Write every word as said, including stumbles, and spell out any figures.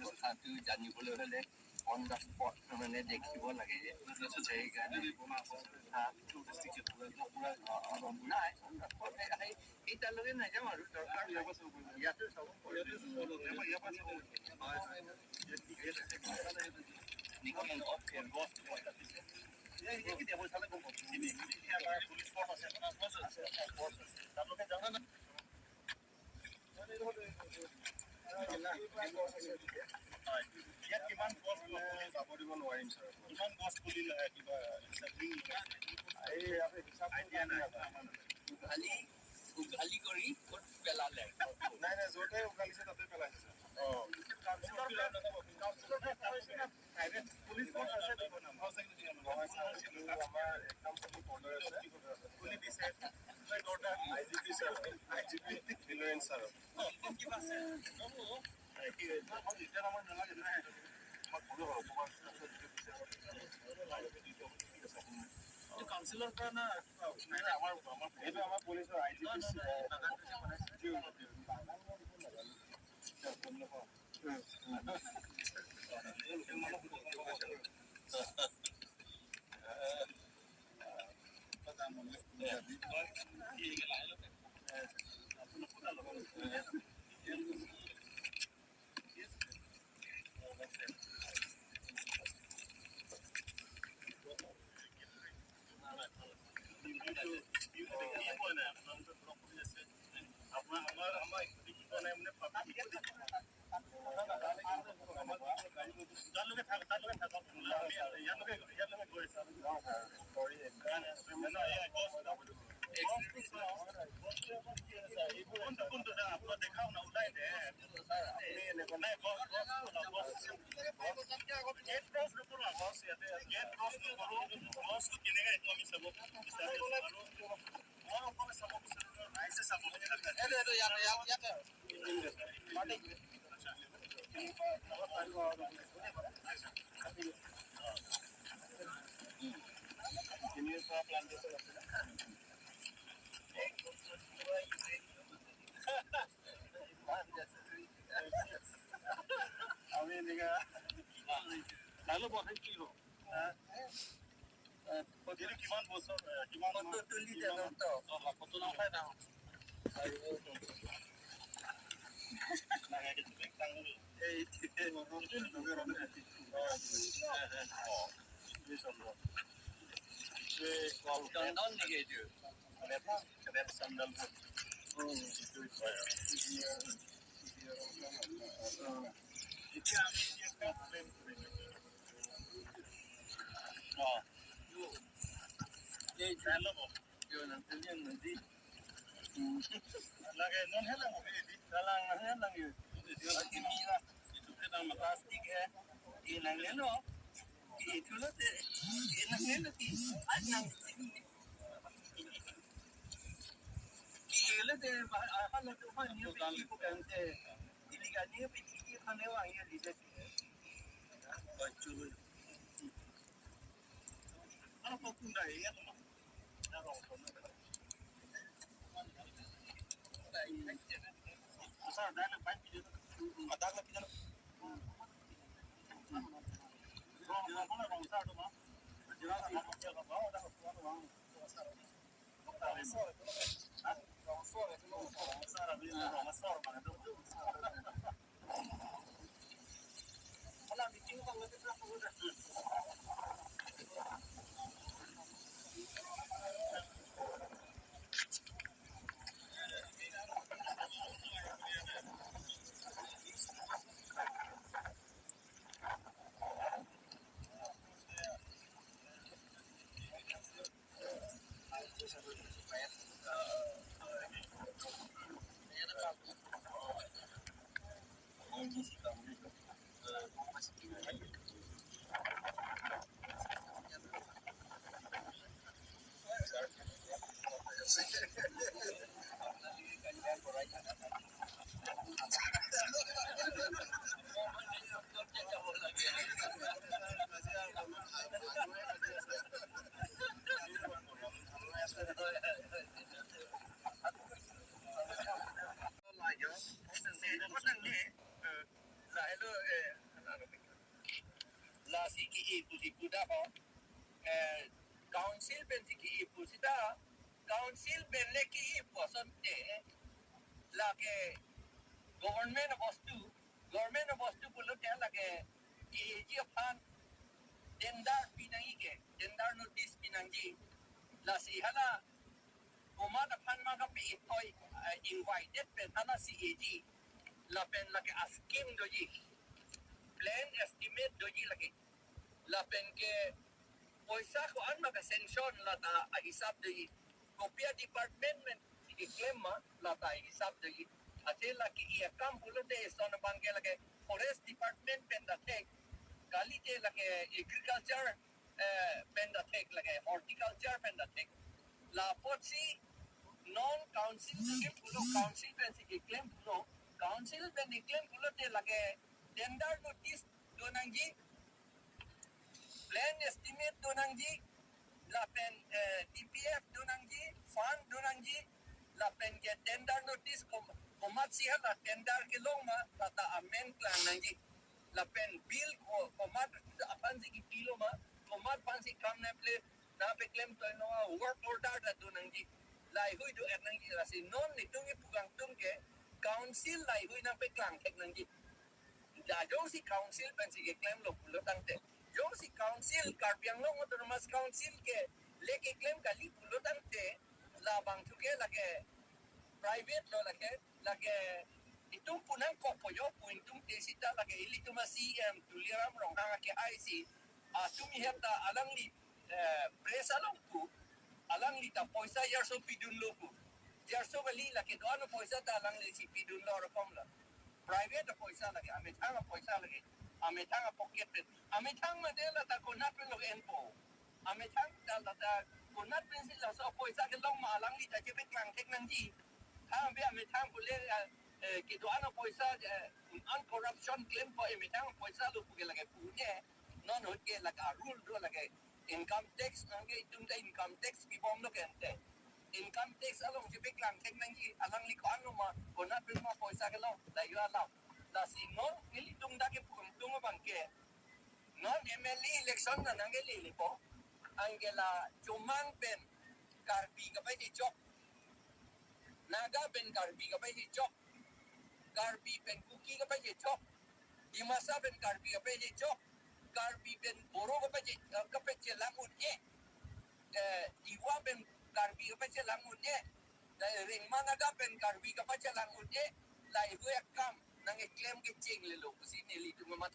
কথাটো জানিবলৈ হ'লে on the spot মানে দেখিব লাগে যে সেইকাৰণে, আহ, পুৰা, আহ, নাই, on the spot এই, এই, এতিয়ালৈকে নাযাওঁ আৰু দৰকাৰ নাই। ইয়াতে চাব পাৰিব। ইয়াত কিমান গছ পুলি যাব দিব নোৱাৰিম, ছাৰ। কিমান গছ পুলি, এ, কিবা, এই, আমি হিচাপ আইডিয়া নাই। উঘালি, উঘালি কৰি ক'ত পেলালে? নাই, নাই, য'তে উঘালিছে তাতে পেলাইছে, ছাৰ। অ। কাউন্সিলৰ পৰা, কাউন্সিলৰ পৰা, কাউন্সিলৰ পৰা, প্ৰাইভেট পুলিচ ফৰ্চ আছে দেখোন আমাৰ। নহয়, ছাৰ, এইটো আমাৰ একদম চকু তলতে আছে। কোনে দিছে? I G P sir, I G P হিলোইন ছাৰ। এইটো কাউন্সিলৰ পৰা না? নাই, নাই, আমাৰ, আমাৰ, এইটো আমাৰ পুলিচৰ আই জি পি। এইটো কিমান বছৰ, এ, কিমান মাহ? ফটো তুলি কিমান জানো মাহ? তো। অ, ফটো নাপায় না। এই, এই, অ, এই চন্দ্ৰ। এই কল চন্দন নেকি এইটো? ৰেড, ৰেড চন্দন। উম, এইটো হয়। এতিয়া আমি এতিয়া অ। Lage, non helang mo, eh, di. Dalang, non helang yun. Plastic eh. Di nang lelo. Di tulo te. Di nang lelo, di. Ay, nang. Di lelo te, ba, ah, hala to, ba, niyo, di ko kan te. Di liga niyo, di, di, di, kan, ewa, niyo, di, di. Ay, chulo. ke-e pusi pu da ho. Eh, council pensi ke-e pusita, council pen le ke-e pu asonte, lake government abostu, government abostu pulote lake ke-eji aphan tender pi nangji ke, tender notice pi nangji. Lasi hala komat aphan ma kapi-e toi, eh, invited pen hala si eji. Lapen lake a-scheme doji, plan estimate doji lake. Lapen ke poisa ko-an ma ka-sanction lata ahisap doji. Kopi a-department pen keklem ma lata ahisap doji. Athe lake e akam pulote eson abang ke lake forest department pen ta thek, kalite lake agriculture, eh, pen ta thek, lake horticulture pen ta thek. La apotsi non council keklem pulo, council pensi keklem pulo, council pen keklem pulote lake tender notice do nangji, plan estimate do nangji, lapen, eh, D P F do nangji, fund do nangji, lapen ke tender notice kom-, komatsi hala tender kelong ma, lata amen klang nangji. Lapen bill ko-, komat aphansi kipilo ma, komat aphansi kam nangple, nangpeklem toi lo ma, work order ta do nangji. Laheihui do-et nangji, lasi non netum kepu kangtung ke council laheihui nangpeklang thek nangji. Ja jongsi council pensi keklemlo pulo tangte, jongsi council, Karbi Anglong Autonomous Council ke le keklem kali pulo tangte, labang thu ke lake private lo lake, lake itum pu nangkokpo jo pu ingtungte sita lake ilitum a-C E M Tuliram Ronghang ke-ai si, atum ihem ta alangli, eh, press along pu, alangli ta poisa jarso pidunlo pu. Jarso kali, lake do-an apoisa ta alanglisi pidunlo rokom lo. Private apoisa lake, amethang apoisa lake, amethang a-pocket pen. Amethang mate lata konat pen lo enpo. Amethang ta lata konat pensi laso apoisa kelong ma alangli ta chepeklang thek nangji. Tha be amethang pule, eh, kedo-an apoisa, eh, an corruption klempo, amethang apoisa lo pu ke lake pu ne. Non ahut ke lake a-rule do lake income tax, anke itum ta income tax pibomlo ke ante. Income tax along chepeklang thek nangji, alangli ko-an lo ma, konat pen ma poisa kelong, la yo alam. Lasi non ilitum ta kepu kangtung abang ke, non M L A election ta nangkele lepo, anke la Chomang pen Karbi kapaijok, Naga pen Karbi kapaijok, Karbi pen Kuki kapaijok, Dimasa pen Karbi kapaijok, Karbi pen Boro kapaije, eh, kapachelang un-e, eh, Tiwa pen Karbi kapachelang un-e, eh, Rengma Naga pen Karbi kapachelang un-e, laheihui akam nangkeklem kechinglelo pusi nelitum matha.